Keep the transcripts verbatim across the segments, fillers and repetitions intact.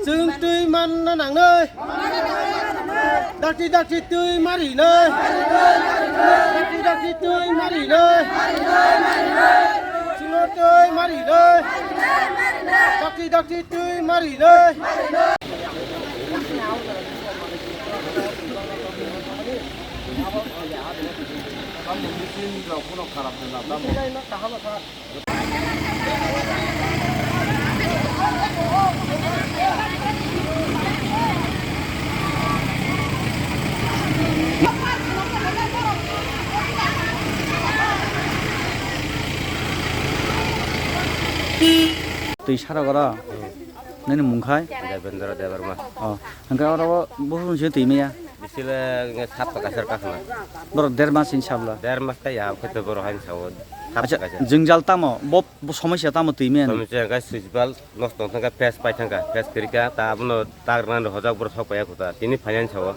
Chwng twi manna nangnai. Dakti dakti twi marinai. Dakti dakti twi marinai. Chwngno twi marinai. Dakti dakti twi marinai. Twi sarok oro. Nini mung khai? Devendra Debbarma. Oh, hwnkhe oro buphuru se twi maya? Bisile sat kaisar kakhna. Borok der mas ni sabla? Der mas ta ya, khe to borok hain sao. Sat kaisar. Jwngjal tamo? Bo, bo somosya tamo twi maya ni? Somosya khe switch bulb nosto wngkha, fuse pai thangkha, fuse kwrwikha, ta abono tak rwnani hojak borok sok paiya kho ta. Tini finance o.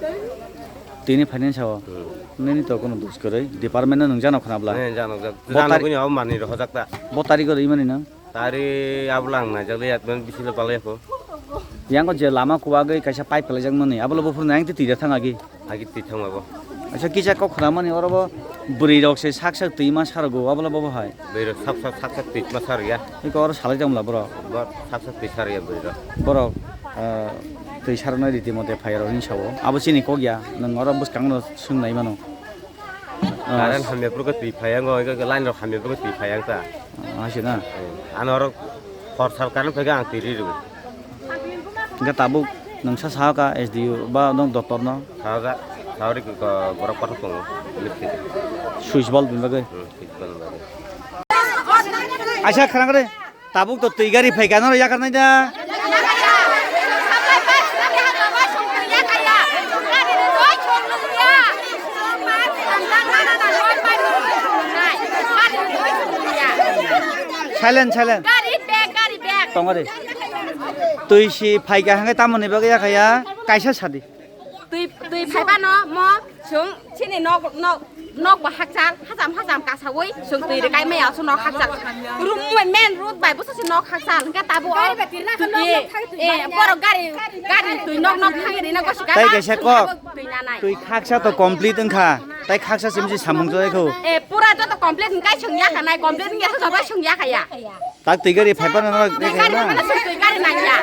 Tini finance o. Hmm. Nini to kono dos kwrwi, department no nung jano khna bla? Ne, jano jak. Bo tari- Jano kuni o mani ro hojak ta. Bo tari kwrwi mani no? Tari abla ang naijak le, at ben bisilo balai kho. Yango je lama kuwagwi kaisa pipe kwlaijak mani, abolo buphuru nang twi twi thang agi. Agi twi thangma bo. Acha kisa kok khna mani oro bo bwrwi rok se sak sak twi ma sarogo, abolo bo bo hai. Bwrwi rok sak sak, sak sak twi ma sar ya. Iko oro salai tongla borok. Bo sak sak twi sar ya bwrwi rok. Borok, ah, twi sarnai riti mote phai rok hinwi sao. Abo chini kok ya, nwng oro bwskango no swngnai mano. Ah. Current hamya phuru khe twi phai yango, iko line rok hamya phuru khe twi phai yang ta. Ah, hai se na? Eh, ano oro hor sal current phai khe ang twi ri rw. Hingke tabuk nwng sa sahaka S D O ba nwng doctor no? Sahaka, sahori ko borok kothok tongo, mistri. Switch bulb ni bagwi? Hmm, switch bulb ni bagwi. Aisa kharang re, tabuk to twi gari phaika no yakar nai da. Silent, silent. Gari bag, gari bag. Tong gari. Twi si phaika hangke tamoni bagwi yakha ya, kaisa sadi. Twi, twi phaiba no mo chwng chini nok, nok, nok bo hakchal, hacham, hacham kasawi chwng twi rwkai maya chwng nok hakchal. Room, main road bai busa si nok hakchal, hingke tabuk o twi, eh, borok gari, gari twi nok, nok thangwi rina gosi gari. Tai kaisa kok. Twi nanai. Twi khaksa to complete wngkha, tai khaksa simsi samung jai kho. Eh, pura joto complete wngkai chwng yakha nai, complete wngya khe joto chwng yakha ya. Tak twi gari phai phano no. Twi gari phai phano twi gari nangya.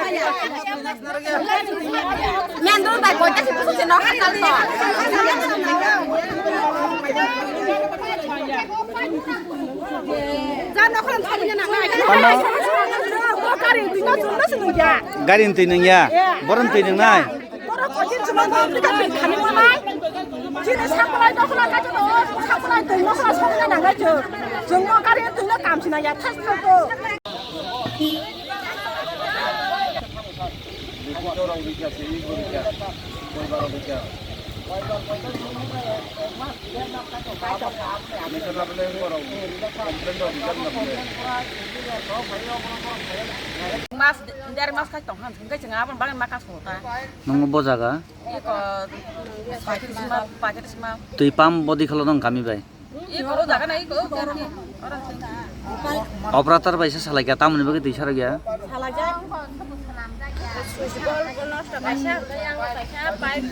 Main road bai boita si pusu si nok hakchal to. Ja nok khon thani na nai. Gari twi no chwng no si nungya. Gari twi nungya. Boron twi nungnai. Borok kothin chwla no twi ka twi thani manai. Chini saplai dokhla kha chwng, saplai twi dokhla sokna nangnai chwng. Chwng no gari twi no kam sina ya thas thas to. Mas, der mas khai tong han, hingke chwng aboni bagwi ma kasongo ta. Nungbo bo jaga? Iko sakri sima, pakiri sima. Twi pam bodi kholo nong kami bai? Iko o jaga na iko, iko oro. Operator bai se salai kha, tamoni bagwi twi sarok ya? Salai ja. Switch board nosto kaisa, yang kaisa pipe.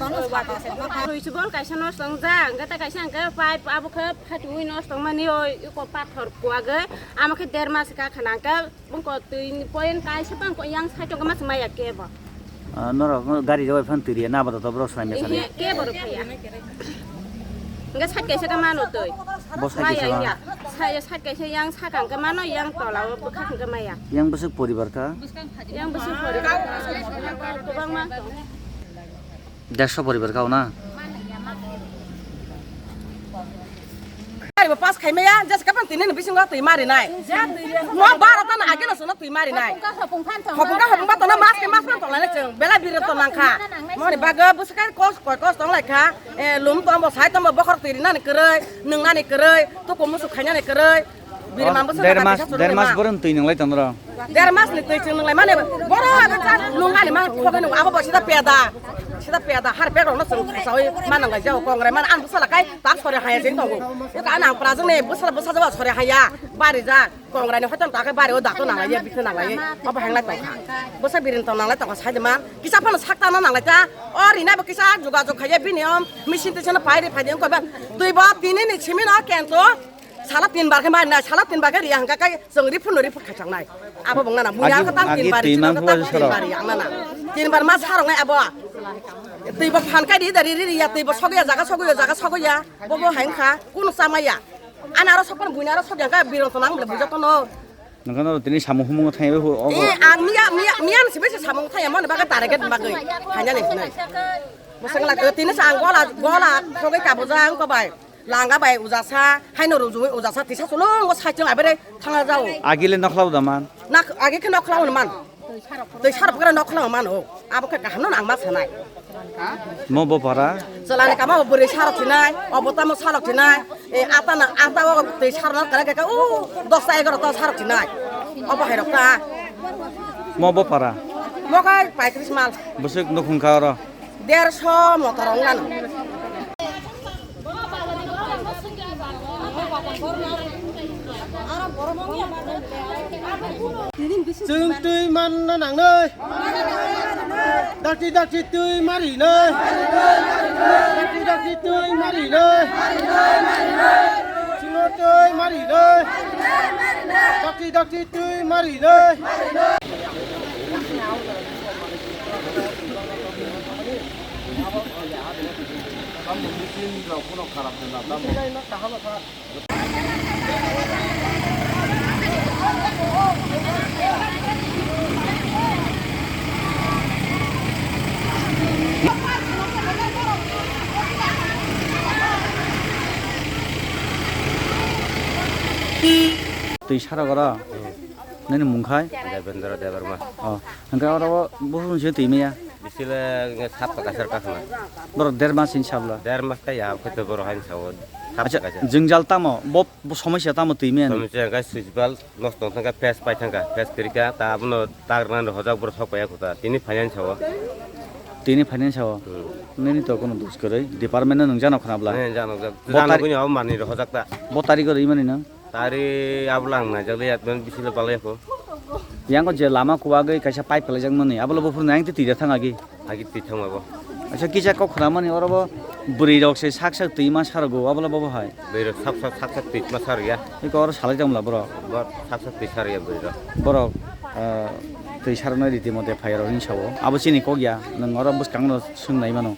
Switch board kaisa nosto wng ja, hingke ta kaisa hingke pipe abo khe phatwi nosto wngmani oi, iko pathor kuwagwi, amo khe der mas kha khna hingke. Bongko twi ni point kaisa bangko yang side o ma se maya kebo. Ah, norok gari roi phan twi riya na ba to borok sai mesa ni. Ehe, kebo rok phaiya. Enggak side kaisa ka mano twi. Bo side kaisa maya ba? Iya. Side, side kaisa yang sakang ka mano, yang tola o bwkhak ka maya. Yang bwswk poribar ka? Yang bwswk poribar ka? Kwbangma. Dersho poribar kau na? Gari bo pass khai maya, just kapan tini ni bisingo twi mari nai. Mo baro ta na ageno sono twi mari nai. Hopung ka hopung ba tona mas ke mas man tona le cheng. Bela bire to nang kha. Moni baga buska kos koi kos tong lai kha. Eh, lum tombo sai tombo bokhor twi rinani kwrwi, nungnani kwrwi, tuku musu khainani kwrwi. Biri mambo der mas, der mas borok twi nunglai tong ro. Der mas ni twi chwng nunglai mane borok abo cha nungali ma khobai nung abo bo sida peda. Sida peda har pek rokno chwng sawi manang lai jao kongrai man ang bwsala kai tak sore haya jeng tongo. Eka nang prajwk ni bwsala bwsa jaba sore haya bari jak kongrai ni hoitam ta kai bari o dato nang lai ya bikhe nang lai obo hang lai tongkha. Bwsa birin tong nang lai tongkha sai de man kisa phano sak tana nang lai ta o rina bo kisa jogajog khaiya bini om machine tisa no pai ri phai de wngkha ba twi bo tini ni simi no kento sala tin bar khe mari nai sala tin bar khe ri hang kai chwng ri phunu ri phut khai chang nai abo bong nana muya Agi- ka tam agi tin bar twi chwng man ka phuru tam sara. Tin bar yang nana tin bar ma sarok nai abo. Twi bo phan kai ri da ri ri ya twi bo sogya jaga sogya jaga sogya bo bo hain kha kuno samaya. Ana aro sokon buina aro sogya ka birong to nang bole bujo to no. Nangkano tini samung humung thai hu ogo. Eh ang miya miya miya ni sibe samung thai mo ne baga target baga. Hanya ni sinai. Bosong la tini sang gola gola sogya ka boja ang ko bai. Langa bai ujasa, haino rujui ujasa tisa sulungo saichung abere thanga jao. Agile nokhlao da man. Nak age khe nokhlao man. Tei sarap kore nokhlao man o. Abo khe kaham no nang ma sanai. Mo bo para. Chalani kama bo bwrwi sarok sinai, obo tamo sarok sinai. E ata na ata o tei sarok na kare khe u dosta egarota sarok sinai. Obo hai rok ta. Mo bo para. Mo kai paikris mal. Bwswk nukhung kha oro. Derso motor ong nano. Chwng twi manna nangnai. Dakti dakti twi marinai. Dakti dakti twi marinai. Chwngno twi marinai. Dakti dakti twi marinai. Twi sarok oro. Nini mung khai? Devendra Debbarma. Oh, hingke oro buphuru se twi maya? Bisile nge sap ta kaisar kakhna. Borok der mas hin sabla. Der mas ta ya, khe to borok hain sao. Sap ta kaisar. Acha, jwngjal tamo? Bo, bo somosya tamo twi maya ni? Somosya hingke switch bulb nosto wng thangkha, fuse pai thangkha, fuse kwrwikha, ta abono tak rwnani hojak borok sok paiya kho ta. Tini finance sao. Tini finance sao? Hmm. Nini to kono dos kwrwi, department no nwngjano khna bla? Nwngjano jak. Bo tari- Jano kuni abo manwi rok hojak ta. Bo tari kwrwi mani no? Tari abo lang naijakliya, tei bisilo palai kho. Yango je lama kuwagwi kaisa pipe phalaijakmani, abole buphuru nang twi twi thang agi. Agi twi thang abo. Acha kisa kok khramani oro bo bwrwi rok se sak sak twi ma sarogo, abole bo bo hai. Bwrwi rok sak sak sak sak twi ma sar ya. Iko oro salai tongla borok. Bor sak sak twi sar ya bwrwi rok. Borok, ah, twi sarnai riti mote phai rok hinwi sao. Abo chini kok ya, nwng oro bwskang no swngnai mano.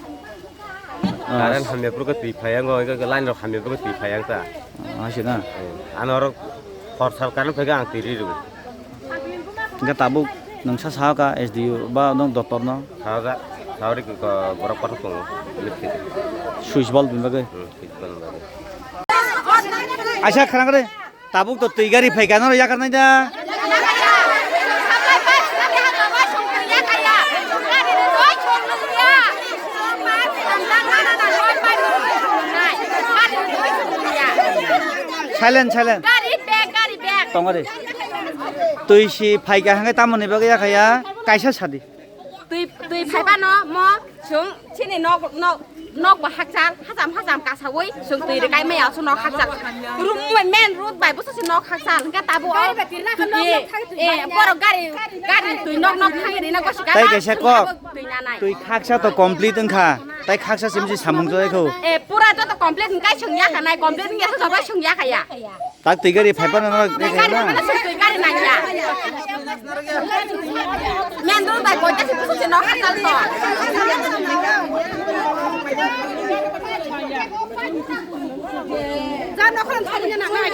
Ah. Current hamya phuru khe twi phai yango, eke line rok hamya phuru khe twi phai yang ta. Ah, hai se na? Eh, ano oro hor sal current phai khe ang twi ri rw. Hingke tabuk nwng sa sahaka S D O ba nwng doctor no? Sahaka, sahori ko borok kothok tongo. Switch bulb ni bagwi? Hmm, switch bulb ni bagwi. Aisa khwrang re. Tabuk to twi gari phaikha, norok yakarnai da? Silent, silent. Gari bag, gari bag. Tong ari. Twi si phaikha hwnkhe tamoni bagwi yakhaya? Kaisa sadi. Twi, twi phaiba no mo chwng chini nok, nok, nok bo hakchal, hacham, hacham kasawi chwng twi rwkai maya chwng nok hakchal. Rum, main road bai bwsa se nok hakchal, hwnkhe tabuk o twi, eh, borok gari, gari twi nok, nok thangwi rina gosi gari. Tai kaisa kok. Twi nanai. Twi khaksa to complete wngkha, tai khaksa simsi samung jai kho. Eh, pura joto complete wngkai chwng yakha nai, complete wngya khe joto chwng yakha ya. Tak twi gari phai phano no. Twi gari phai phano twi gari nang ya. Main road bai koita se pusu se nok hakchal to. Ja nok ran thani na nang.